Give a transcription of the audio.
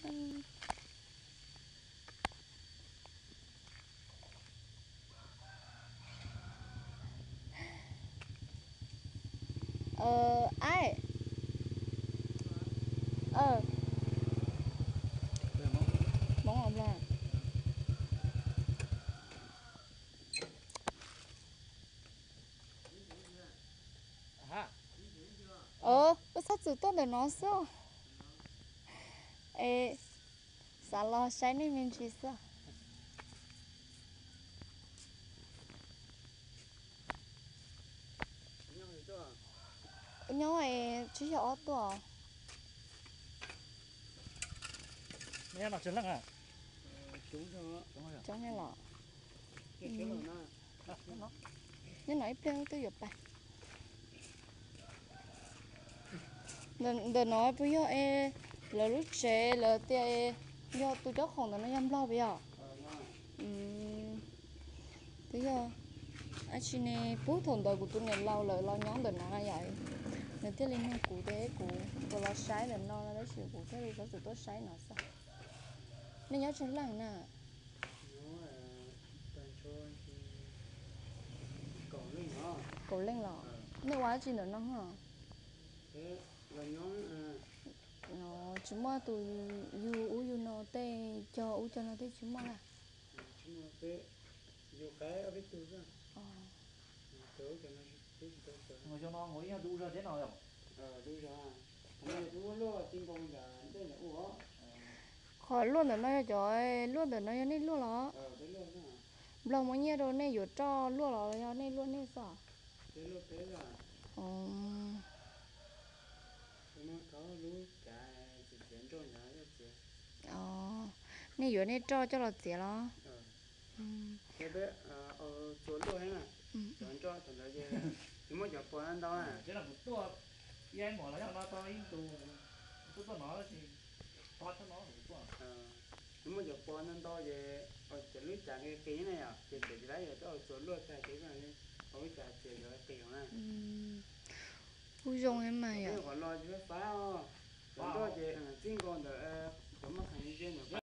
Ai, Hmoob Nplog. Wb txhob txwm tuaj ntawm no xwb. Es xav los saib nej me ntsis xwb. Nyob es tsis yog ob tuaj. Coob los? Nyob no ib pliag twb yuav pais. Ntawm no puas yog es lawv lub tsev lawv tias yog tus cob khoom ntawm no yog Nplog puas yog? Twb yog, ab tsi ne, pub thaum ntawd kuv tus niam laus lawv los nyob ntawm no yom, nws thiaj li nug kuv tias kuv puas los saib ntawm no no tab sis kuv thiaj li txhob txwm tuaj saib no xwb. Nej nyob tsawg leej na? Kaum leej los? Nej ua dab tsi ntawm no? Tsis muaj tus yug ub yug no tej, cog ub cog no tej tsis muaj na? Qhov luaj ntawm no yog cov luaj ntawm no yog nej luaj los? Nplog muab nyiaj rau nej yuav roj luaj los yog nej luaj nej xwb? Nej yuav nej roj coj los txiav los? Nws muaj cov pos ntau ntau ces cov lub cav qis qis na yom, ces txawm tsis laib yog coj txuas luaj tag ces ua lub cav txiav cov qis qis na. Kuj zoo mas yom. Qhov los tsis fab fab os, cov nroj ces txij nkaus ntawm cov maj qhees ze ntawm